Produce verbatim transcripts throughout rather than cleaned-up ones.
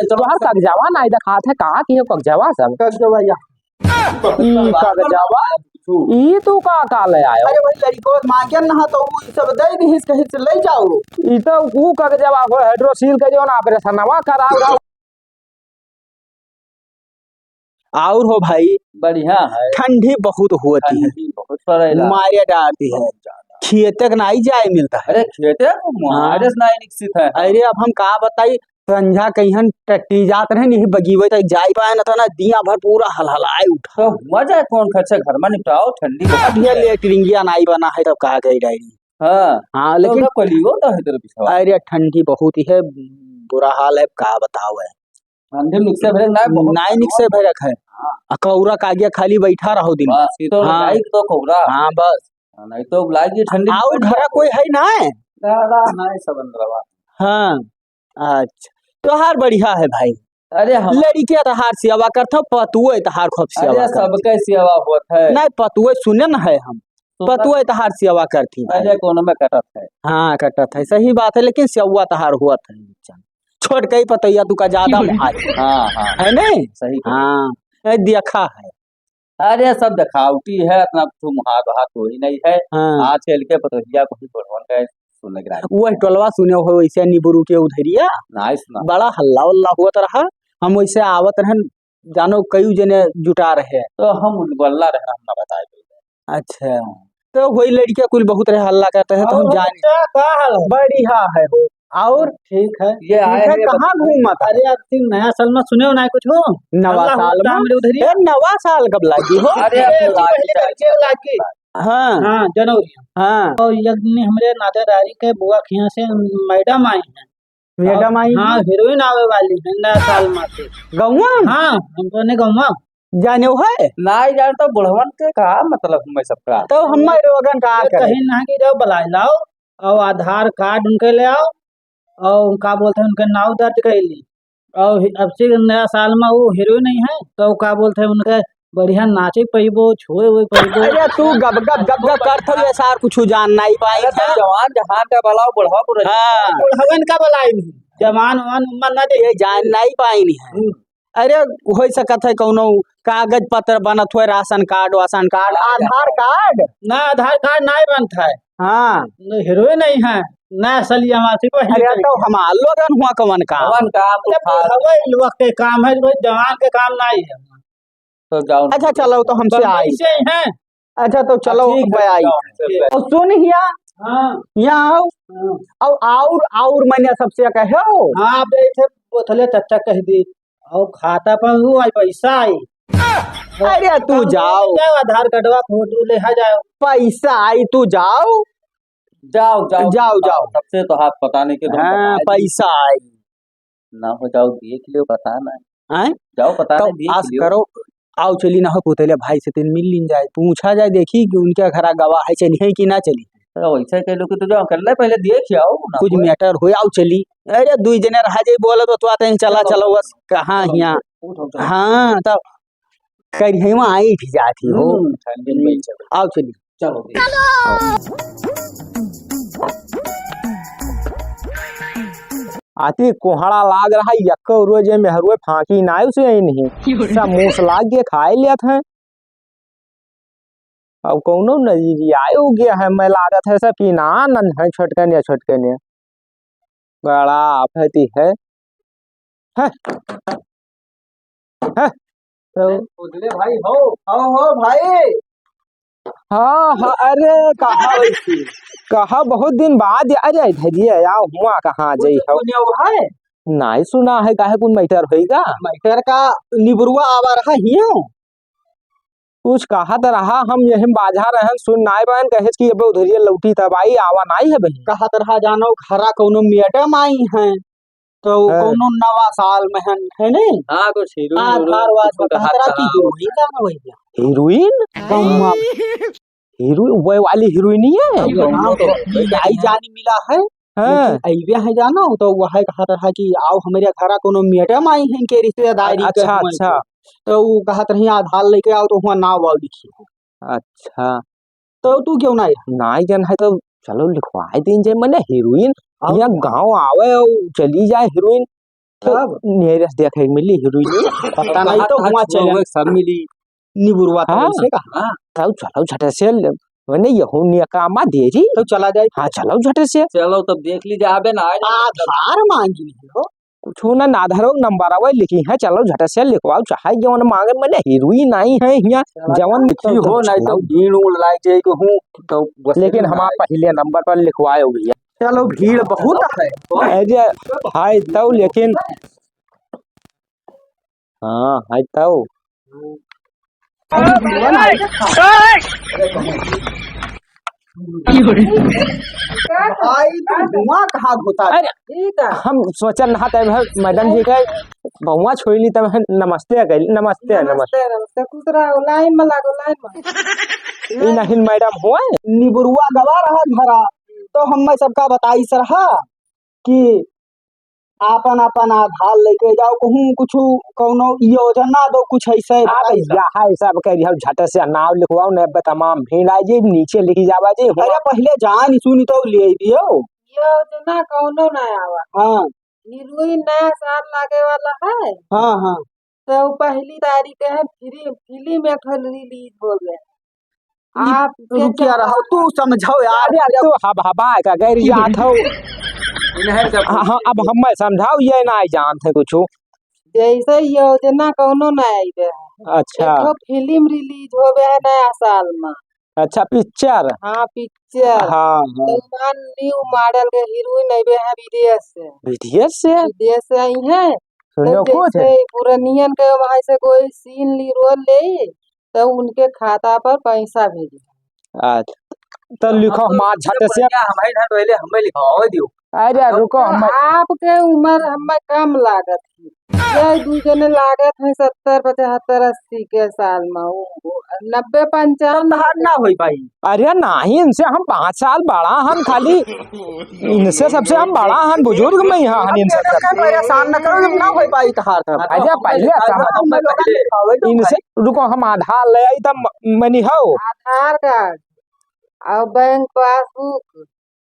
तोहार कगजवा नाई देखात है, कहाँ की है कगजवा सब? कगजवा या। ई कगजवा, ई तू का, का ले आयो? अरे भाई, लड़को मांगेन ना तो ऊ ई सब दे दिहिस, कहिस ले जाओ। ई तो ऊ कगजवा हो, हाइड्रोसील के जौन ऑपरेशनवा कराओ रहो। और हो भाई, बढ़िया है। ठंडी बहुत होती है। ठंडी बहुत पड़ेला। मारे डारती है। बहुत ज्यादा। खेते के नाई जाए मिलता है। अरे खेते को हाँ। मारे से नाई निकसित है। अरे अब हम का बताई, संझा कहियन टट्टी जात रहे, नहीं बगीवे तक जाई पाए न, तो ना दिया भर पूरा हलहलाए उठा। तो हुआ जाए कौन खर्चा, घर में निपटाओ, ठंडी बहुत अब ये है। लेटरिंगिया नाई बना है, तब कहा गई डायरी। हाँ। हाँ, तो लेकिन उनका कलियो तो है तेरे पिछवा। अरे ठंडी बहुत ही है, बुरा हाल है, का बताओ है। ठंडी निक से भरे ना, बहुत नाई निक से भरे है। हाँ। आ कौरा कागिया खाली बैठा रहो दिन। बस, ये तो हाँ। लाइट तो कौरा। हाँ, बस। हाँ, नहीं तो लाइट की ठंडी और घरा कोई है ना है? दादा, नहीं सब अंदरवा। हाँ। अच्छा, तोहार बढ़िया है भाई। अरे हम लड़किया तोहार सेवा करत हो, पतुए तोहार खूब सेवा अरे करत सबके सेवा होत है। नहीं, पतुए सुने न है हम। सुनत पतुए तोहार सेवा करती भाई। अरे कोनो में कटत है। हाँ, कटत है, सही बात है, लेकिन सेवा तोहार होत है। छोट कई पतैया तू का ज्यादा मोहाई। हाँ, हाँ। है नहीं? सही कहा। हाँ, नहीं देखा है। अरे, सब देखावटी है, इतना कुछ मुहार वहार कोई नहीं है। हाँ। आजकल के पतोहिया को भी बढ़वन का सुनने के राजी। वह टोलवा सुने हो वैसे निबुरू के उधरिया? नहीं सुना। बड़ा हल्ला उल्ला हुआ तो रहा, हम वैसे आवत रहन, जानो कई जने जुटा रहे। तो हम उन बल्ला रहे, हम ना बताए। अच्छा, तो वही लड़किया कुल बहुत रहे हल्ला करते हैं, तो हम और जाने। बच्चा, का हाल है? बढ़िया है हो। और ठीक है। ये ठीक आए है, हैं कहाँ बच्चा। घूमत है? अरे, अब तीन नया साल में सुने हो ना कुछ हो? नवा हल्ला साल होता में? हमरे उधर ही। ए, नवा साल कब लागी हो? अरे, अरे, अब तू लागी पहले जाए। लड़के लागी। हाँ। हाँ, जनवरी। हाँ। और एक दिन हमरे नातेदारी के बुआ के यहाँ से मैडम आई हैं। मैडम आई हाँ, हैं? हीरोइन आवे वाली है नया साल में के। गौवा? हाँ, हम तो नहीं गौवा। जाने हो है? नहीं जान तो बुढ़वन के का मतलब हमें सबका। तो हम लोगन का तो करे? कहीं ना कि जाओ बुलाई लाओ, और आधार कार्ड उनके ले आओ, और का बोलते हैं, उनके नाव दर्ज कर ली। और हि-, अब से नया साल में वो हीरोइन नहीं है, तो का बोलते हैं, उनके बढ़िया नाचे पैबो, छुए हुए पैबो। अरे तू गब गब गब गब करत हो, ये सार कुछ जान नहीं पाई अरे तो था। जवान जहान का बुलाओ, बुढ़वा को रख। हाँ। बुढ़वन का बुलाई नहीं, जवान वान उम्र ना ये दे। जान नहीं पाई नहीं है। हम्म। अरे, होइ सकत है कौनो कागज पत्र बनत होए, राशन कार्ड, वाशन कार्ड, आधार कार्ड। ना, आधार कार्ड नाहीं बनत है। हाँ। न, हीरो नहीं है, ना सलिया मासी को अरे, तो हमार लोगन हुआ कवन काम? कवन काम तो अरे, था? हवे लोग के काम है, भाई, जवान के काम नाहीं है। तो जाओ। अच्छा, चलो, तो हमसे तो आई। हमसे ही हैं। अच्छा, तो चलो, हाँ, ठीक है, अब आई। जाओ, हमसे अब आई। और सुन हिया, हाँ। यहाँ आओ। हाँ। और, और, और मैंने सबसे कहे हो। हाँ, आप ऐसे बोथले चच्चा कह दी। और खाता पर वो आई, पैसा आई। अरे, तू काम जाओ। जाओ, आधार कार्डवा, फोटो ले आ जाओ। पैसा आई, तू जाओ। जाओ, जाओ, जाओ, जाओ। सबसे तो हाथ पता नहीं के तुम हाँ, बताए दो। पैसा आई। ना हो जाओ, देख लियो, पता ना। आय? जाओ, पता तो नहीं, देख आस लियो। करो, आओ चली ना हो पुतैले भाई से तीन मिल लीन जाए, पूछा जाए, देखी कि उनके घरा गवाह है, चली है कि ना चली। तो वैसे कह लो कि तो जाओ, कर ले, पहले देख आओ ना कुछ कोई। मैटर हो, आओ चली। अरे, दुई जने रहा जाए, बोलो तो, तो आते हैं, चला, चलो। चलो, बस, कहाँ चलो, हियाँ? उठो, चलो। हाँ, तो करिहवा आई भी जाती हो। हम्म, ठंडी में चलो। आओ चली। चलो, देख। आती कोहड़ा लाग रहा, यक्को रोज ये मेहरुए फांकी नाई से आई नहीं। सब मूस लाग गए, खाए लिया था। अब कौनो नजरिया हो गया है, मैं लागत है सब कि ना नन है छोटकने, छोटकने। बड़ा आफती है। हैं? हैं? तो अरे, उजले भाई हो, हो, हो भाई। हाँ, हाँ, अरे, कहा वैसी? कहा बहुत दिन बाद, अरे, इधर ही है, आओ, हुआ कहाँ कुछ जाई हो? सुने हुआ है? नाई सुना है, काहे कुन मैटर होइगा? मैटर का निबरुआ आवा रहा हियो। कुछ कहत रहा, हम यही बाझा रहन, सुन नाई बहन, कहे कि अब उधरिया लौटी तब आई, आवा नाई है बहन। कहत रहा, जानो, घरा कौनो मैडम आई हैं, तो हाँ। कौनो नवा साल में हन, है ने? हाँ, कुछ हीरोइन, आधार हीरोइन वाधार कुछ कहत कहत रहा कि रहा। हीरोइन का ना वही? हीरोइन? गौवा। हीरोइन, वो वाली हीरोइन ही है? हाँ, गौवा तो हाँ, वही आई है। जानी मिला है। हाँ। लेकिन अइबे है जानो, तो वह कहत रहा कि आओ, हमरे घरा कोनो मैडम आई हैं के रिश्तेदारी के अच्छा, हुआं अच्छा। के। तो वो कहत रही, "आधार लेके आओ," तो हुआं नाव वाव लिखी है। अच्छा। तो तू क्यों ना आया? ना जन है तो चलो लिखवाए दीन जाए, मने हीरोइन, हाँ। यहाँ गाँव आवे और चली जाए हीरोइन। तो तब? नियरेस देखे मिली हीरोइन। पता नहीं तो हुआ चले। सब मिली। निबुरवा तो हाँ। ऐसे का? हाँ। तब चलो झट से ले, मने यहू निया कामा देरी। तो चला जाए। हाँ, चलो झट से। चलो तब देख लीजिए, आबे ना आए। आधार मांगी हो। कुछ ना, ना आधारो नंबर आवे लिखी है, चलो झट से लिखवाओ, चाहे जौन मांगे, मने हीरोइन नहीं है यहाँ, चलो, जौन तो लिखी हो, नहीं तो चलो। भीड़ उड़ लाग जाए को हूँ, तो बस लेकिन ना हमार आए। पहले नंबर पर लिखवाए हो भैया। चलो, भीड़ बहुत है। अरे, हाय तो लेकिन हाँ, है तो। भाई, तुम धुआं कहाँ घुसा? अरे, ठीक है। हम सोचल ना तब है मैडम जी के बहुआ छोइली तब है नमस्ते कइल, नमस्ते, नमस्ते, नमस्ते। नमस्ते, खुश रहो, लाइन में लागो, लाइन में। ई नहीं मैडम हुआ? निबुरुआ गवा रहा घरा, तो हम मैं सबका बताई सरहा कि आपन आपन आधार लेके जाओ, कहूँ कुछ कौनो योजना दो, कुछ ऐसे अब बताई सब। यह है सब कह रही हो, झट से नाव लिखवाओ, नहीं अब तमाम भीड़ आ जी, नीचे लिखी जावा जी। अरे पहले जान सुनी तो ले दियो। योजना कौनो ना आवा। हाँ। हीरोइन नया साल लागे वाला है। हाँ, हाँ। तो पहली तारीख है, फिल्म, फिल्म एक ठो रिलीज हो गया। आप रुकिया रहो, तू समझाओ यार। अरे, तू हब हबा का गैर जात हो। हाँ, हाँ, अब हम मैं समझाओ, ये ना जानत है कुछ। जैसे योजना कौनो ना आई बे। अच्छा। एक ठो फिल्म रिलीज हो गया है नया साल में। अच्छा, पिक्चर। हाँ, पिक्चर। हाँ, हाँ। तो मान न्यू मॉडल के हीरोइन अइबे है विदेश से। विदेश से? विदेश से आई है। सुनो तो कुछ। जैसे पुरनियन के वहाँ से कोई सीन ली, रोल ले, तो उनके खाता पर पैसा भेजे। अच्छा, तो लिखो, हम तो हमार झट से। बढ़िया, हमारे घर पहले हमें लिखवाओ दियो। अरे, अब रुको, तो हम आपके उम्र हमें कम लागत है। ये दू जने लागत है सत्तर, पचहत्तर, अस्सी के साल में, वो, वो नब्बे, पंचानवे। तो तहार ना होई पाई। अरे नहीं, इनसे हम पाँच साल बड़ा हन, खाली इनसे सबसे हम बड़ा हन, बुजुर्ग में यहाँ हन, इनसे अब सबसे। परेशान न करो, जब ना होई पाई तहार तब। अरे पहले ऐसा हम लोग इनसे, रुको, हम आधार ले आई तब म-, मनी हो। आधार कार्ड और बैंक पासबुक,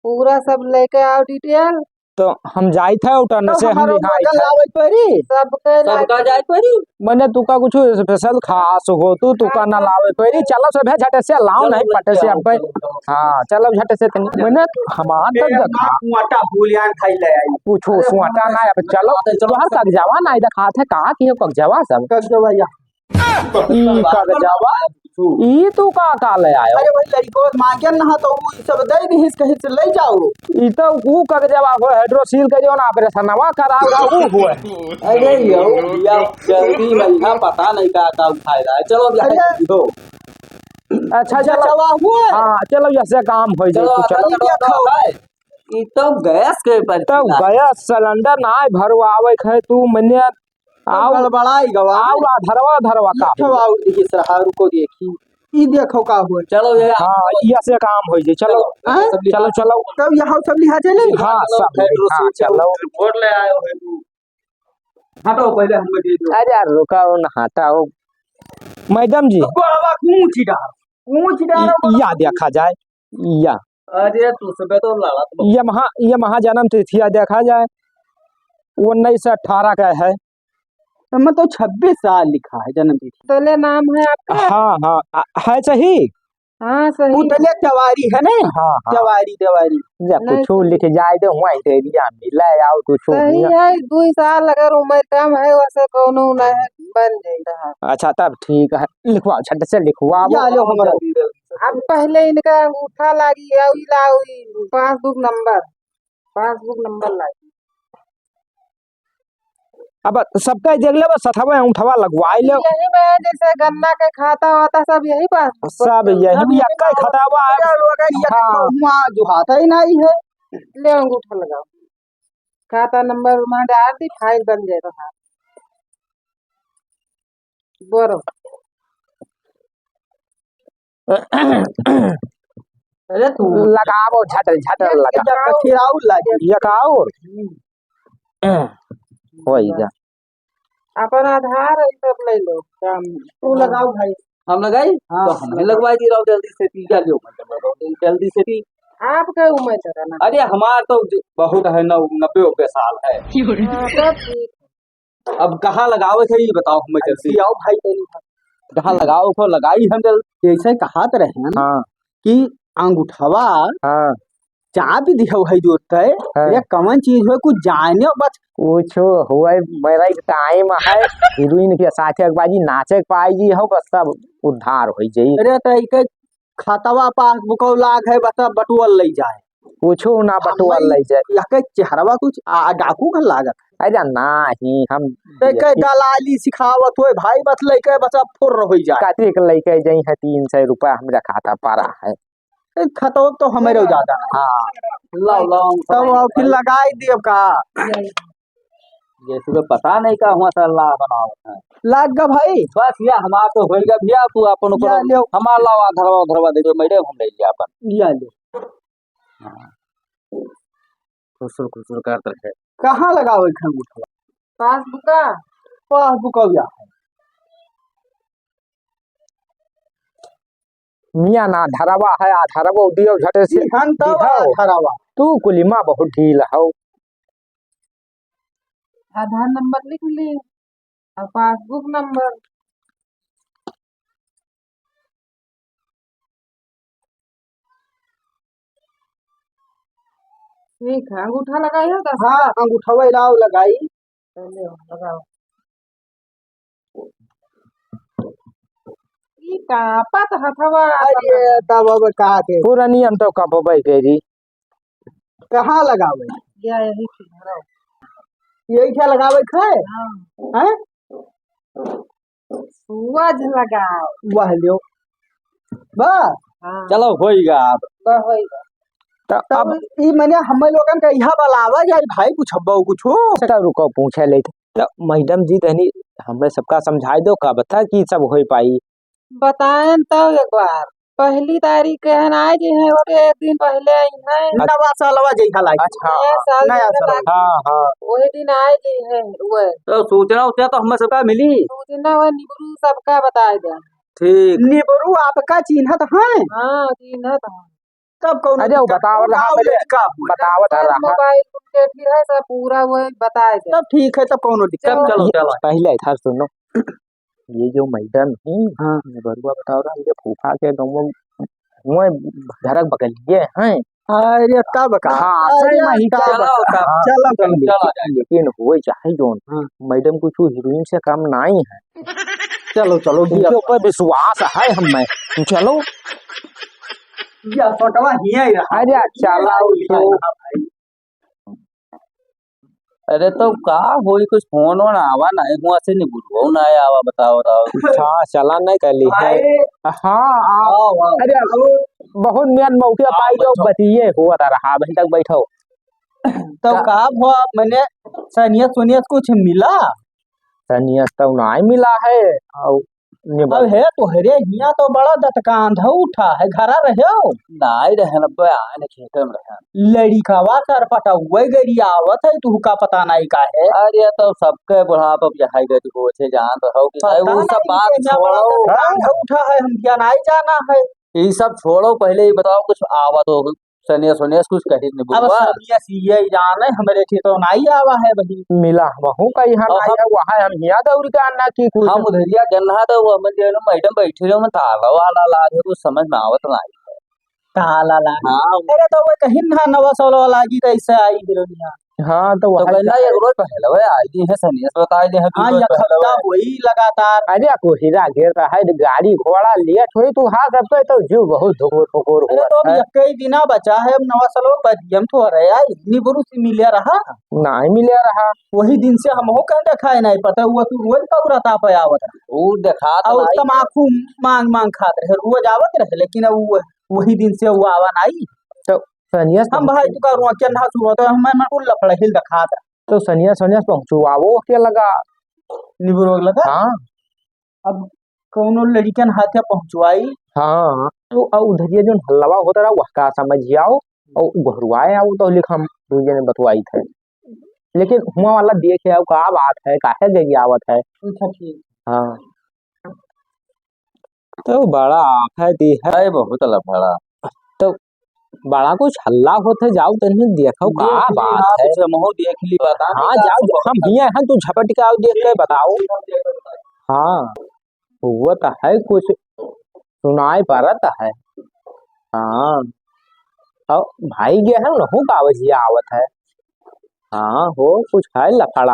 पूरा सब लेके आओ डिटेल। तो हम जाइत है उठन तो से हम हमारो लिखाइत है। लावे परी। सबके सबका लावे। जाए परी। मने तू का कुछ स्पेशल खास हो, तू, तू का ना लावे परी। चलो सब है झट से लाओ, चलो नहीं पटे से चलो, अब। चलो, चलो। हाँ, चलो झट से तनी। मने हमार तो ए, देखा। हमार कुआटा भूलियान खाई ले आई। कुछ अरे, सुआटा हमार ना, अब चलो। चलो, तोहर चलो। कागजावा ना, देखा थे कहाँ की हो कागजावा सब? कागजावा या। ई कागजावा, ई तू का, का ले आयो? अरे, वही लड़को मांगन ना, तो ऊ ई सब दे दिहिस, कहिस ले जाओ। ई तो ऊ कागजावा हो, हाइड्रोसील के जौन ऑपरेशनवा करावल, ऊ हुए। अरे, यो, या जल्दी में ना, पता नहीं का, का उठाए रहा है। चलो, अब यहाँ अरे। दो। अच्छा, चलो। जचवा हुए। हाँ, चलो, ऐसे काम हो जाए, चलो, चलो, चलो, चलो। भाई। ई तो गैस के पर तो गैस सिलेंडर ना भरवावे है तू, मने तो आओ, गड़बड़ाई गवा। आओ, आधरवा, आधरवा का एक ठो हो? और देखिए सर, हाँ, रुको देखी। ई देखो का हुआ। चलो ये हाँ, ये से काम हो जाए। चलो। हाँ? चलो, चलो। तब यहाँ सब लिहा चले? हाँ, सब लिहा, हाँ, चलो। रिपोर्ट ले आयो है तू। हटो, पहले हमको दे दो। अरे यार, रुका हो ना, हटाओ। मैडम जी। अब गोड़वा कूची डाल। कूची डाल, ई-, या देखा जाए। या। अरे, तू सबे तो लड़त बा। ये महा-, ये महाजन्म तिथिया देखा जाए, उन्नीस सौ अठारह का है। तो मैं तो छब्बीस साल लिखा है जन्म तिथि। तले नाम है आपका? हाँ, हाँ, आ, है सही? हाँ, सही। वो तले तिवारी है ना? हाँ, हाँ। तिवारी, तिवारी। या नहीं, कुछ सही। लिख जाए दे, हुआ ही दे दिया, मिला या कुछ सही हुआ। है, दुई साल अगर उम्र कम है, वैसे कौनो ना है, बन जाएगा। अच्छा, तब ठीक है, लिखवाओ, झट से लिखवाओ। या लो हमारा। अब पहले इनका अंगूठा लागी, या ई लाओ, ई पासबुक नंबर, पासबुक नंबर लागी। अब सबका देख ले, बस सथवा अंगूठवा लगवाई ले। यही में जैसे गन्ना के खाता वाता सब यही पासबुक पर सब चलता। यही में यक्का ही खतावा है। अरे लोगन, ये हाँ। देखो, हुआ जो हाथ ही नहीं है। ले अंगूठा लगाओ। खाता नंबर वहाँ डाल दी, फाइल बन जाए तो हाँ। बोलो। अरे तू लगाओ, झट, झट एक, लगा। एक फिर और लगे। एक और। हम्म। होई जा। अपन आधार है, सब ले लो, काम। तू लगाओ भाई। हम लगाई? हाँ, तो हमें लगाओ। लगवाई दी रहो जल्दी से, पी जा लियो, जल्दी से पी। आपका उम्र तो रहना। अरे हमार तो ज-, बहुत है, नौ, नब्बे उब्बे साल है। हाँ, तब ठीक। अब कहाँ लगावे के, ई बताओ हमें जल्दी। आओ भाई, तनी कहाँ लगावे को लगाई हम जल्दी। जैसे कहत रहे हम हाँ। कि अंगूठवा हाँ। चाबी दिहौ है जो तय, हाँ। ये कवन चीज हो, कुछ जाने बस। कुछ होए, मेरा एक टाइम है, हीरोइन के साथे एक बाजी नाचे के पाई जी हो, बस सब उद्धार हो जाई। अरे तो एक खतवा पासबुक लाग है, बस बटुअल ले जाए। कुछो ना बटुअल ले जाए। यके चेहरवा कुछ आ, डाकू का लागत। अरे नाही, हम ते के दलाली सिखावत होए भाई, बस लइके बस अब फुर्र होई जाए। कते के लइके जाई है, तीन सौ रुपया हमरा खाता पड़ा है। ए, खतवा तो हमें रहो ज्यादा। हाँ। लाओ, लाओ, तब लाओ। और फिर लगाई दियो का? जैसे तो पता नहीं का हुआ सर, लाओ बनाओ। लाग गा भाई। बस ये हमार तो होई गा भैया, तू अपन को या लियो। हमार लाओ, आधारवा, उधारवा दे दो, मैडम हम ले लिया अपन। या लियो। हाँ। खुसुर, खुसुर करत रहे। कहाँ लगावे के अंगूठवा? पासबुका। पासबुका या। मियाँ ना धरवा है, आ धरवा दियो झटे से। दिहन तब दिहो। आ धरवा। तू कुलिमा बहुत ढील हो। आधार नंबर लिख ली और पासबुक नंबर। ठीक है, अंगूठा लगाई हो दस हाँ, का? अंगूठा लाओ लगाई। पहले लगाओ। ई कांपत हथवा। अरे, तब अब का के? पूरा नियम तो कांपबे करी। कहाँ लगावे? या यही से धरो। यही क्या लगावे थे? हाँ। हैं? सुअज लगाओ। वह लियो। बस। हाँ। चलो, होइगा अब। बस होइगा। त तब अब ई मने हमें लोगन का यहाँ बुलावा जाए भाई, कुछ हब्बा कुछ हो। त रुको, पूछे ले। त मैडम जी तनी हमें सबका समझाई दो, का बता कि सब होई पाई। बताएन तब एक बार, पहली तारीख के हन आए जी हैं, ओके एक दिन पहले आई हैं। नवा सालवा जैसा लागे। अच्छा, नया साल नया जैसा साल। लागे। हाँ, हाँ। वही दिन आए जी हैं, वह। तो सूचना उचना तो हमें सबका मिली। सूचना वह निबरू सबका बताए दे। ठीक। निबरू आपका चिन्हत हैं? हाँ, चिन्हत हैं। तब कौनो अरे, वो दिक्कत बतावत नहीं, रहा, गाँव बोले, लड़का हुआ। बतावत सब रहा। मोबाइल उनके फिर है, सब पूरा वो बताए दे। तब ठीक है, तब कौनो दिक्कत तब नहीं। चलो, ये चलो। पहले इधर सुनो, ये जो मैडम है, हाँ। ये बरुआ बताओ रहा, ये फूफा के गाँव में घरक बगलिए हैं। अरे, तब का? हाँ, अरे, सही में ही तब क्या का? बता? हाँ, चलो, चलो, लेकिन, चलो। लेकिन होए चाहे जौन, हाँ। मैडम कुछ हीरोइन से कम नहीं है। चलो, चलो, उनके ऊपर विश्वास है हमें। चलो। या फोटवा हिया ही रहा। अरे, चला हिया ही उठो। रहा भाई। अरे, तो का होई, कुछ फोन वोन आवा ना, हुआ से नहीं बुलवाओ ना आवा, बताओ, बताओ। अच्छा, चला नहीं कर ली है। आए। हाँ, आओ। आओ, आओ। अरे, बहुत नियन मौके आओ, पाई जो बैठो। बतिये हुआ था रहा, अभी तक बैठो। तो का? का भवा, मने सनियत सोनियत कुछ मिला? सनियत तो नाई मिला है, और निबल अब है तोहरे हियाँ तो बड़ा दतकांध उठा है, घरा रहे हो? नाई रहे न बे, आए न खेते में रहे। लड़िकवा सरपटउए गरियावत है, तुहका पता नाई का है? अरे तो सबके बुढ़ापा अब यही गति होत है, जान रहो कि पता नहीं, वो सब नाई बात के यहाँ बड़ा छोड़ो। दतकांध उठा है, हम क्या नाई जाना है? ये सब छोड़ो, पहले ये बताओ कुछ आवत हो सनेस वनेस कुछ कहिस नहीं अब बुढ़वा। सनेस ये जाने हमरे खेतों नाई आवा है बहिन। मिला हमहू का यहाँ अब नाई हम है, वहाँ हम हिया दौड़ के आना की कुछ। हम उधरिया गन्ना तो वो हमन जे मैडम बैठी रहो, हम ताला वाला लाग है, कुछ समझ में आवत नाई है। ताला लाग। हाँ। अरे तो वो कहीं ना नवा सोलवा लागी तो इससे आई हीरोनिया। हाँ, तो तो वहाँ कहना जाए। एक रोज पहले वो आई दी है सनेस बताई दी है, दो हाँ, रोज एक पहले हफ्ता वो। वही लगातार। अरे, कोहिरा घेर रहा है, गाड़ी घोड़ा लेट होई, तू हाँ करते तो जीव बहुत धोकोर फोकोर अरे, हुआ तो अब है। यक्के ही दिना बचा है, अब नवा साल पर हम तो रहे आई, निबरू से मिले रहा। नाई मिले रहा। वही दिन से हम हो कहीं देखाए नाई पता, हुआ तू रोज पौरा ताप आवत रहा। वो देखा तो और नाई। तमाकू मांग मांग खात रहे, रोज आवत रहे, लेकिन अब वो, वही दिन से वो आवा नाई। तो सनियस हम पहुँच भाई तू का रुआ के ना सुबह तो हम, मैं कुल लफड़ा हिल दिखात रहा। तो सनिया, सनिया पहुँचवावो के लगा। निबुरो लगा? हाँ। अब कौनो लड़िकन हाथे पहुँचवाई? हाँ, तो अब उधरिया जौन हल्लावा होता रहा, वह का समझ आओ, और घरवाए आओ तो लिख हम दू जने बतवाई थे। लेकिन हुआ वाला देखे आओ, का बात है, काहे गरियावत है? अच्छा, ठीक। हाँ। तो बड़ा आफत ही है। है बहुत लफड़ा। तो बड़ा कुछ हल्ला होत है, जाओ तनी देखो का देख ली बात यार, है। जमहो देख ली, बता हाँ, नहीं का जाओ, सुबह हम हियाँ हैं, तू झपट के आओ, देख के बताओ। हाँ, वो तो है, कुछ सुनाई पड़त है। हाँ, और भाई गे है, उनहू का आवाज आवत है। हाँ, हो, कुछ है लफड़ा।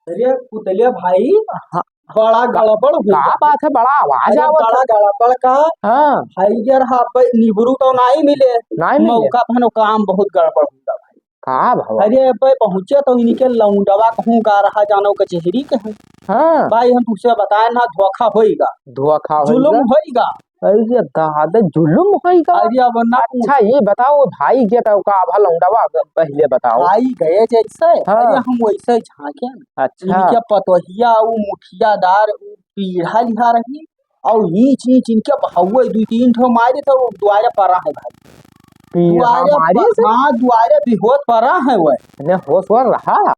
अरे पुतलिया भाई, हाँ। बड़ा गड़बड़ हुआ। का बात है, बड़ा आवाज अरे आवत बड़ा है। गड़बड़ का। हाँ। भाई यार, हाँ भाई, निबरू तो नहीं मिले। नहीं मिले। मौका पर काम बहुत गड़बड़ हुआ भाई। का भवा? अरे भाई, पहुँचे तो इनके लौंडवा कहूँ गा रहा, जानो कचहरी के है। हाँ। भाई हम तुझसे बताए ना, धोखा होइगा। धोखा होइगा? जुलुम होइगा। अरे दादा, जुलुम होइगा? अरे अब ना अच्छा, ये बताओ, भाई गे तो का भला लौंडवा, पहले बताओ। भाई गए जैसे, हाँ। अरे हम वैसे झांके ना। अच्छा। इनके पतोहिया, उ मुखियादार, उ पीढ़ा लिहा रही, और ईंच ईंच इनके भौवे दुई तीन ठो मारे तो दुआरे परा है भाई। पीढ़ा दुआरे मारे प-, से? हाँ, दुआरे भी होत परा है वह। ने होश वर रहा?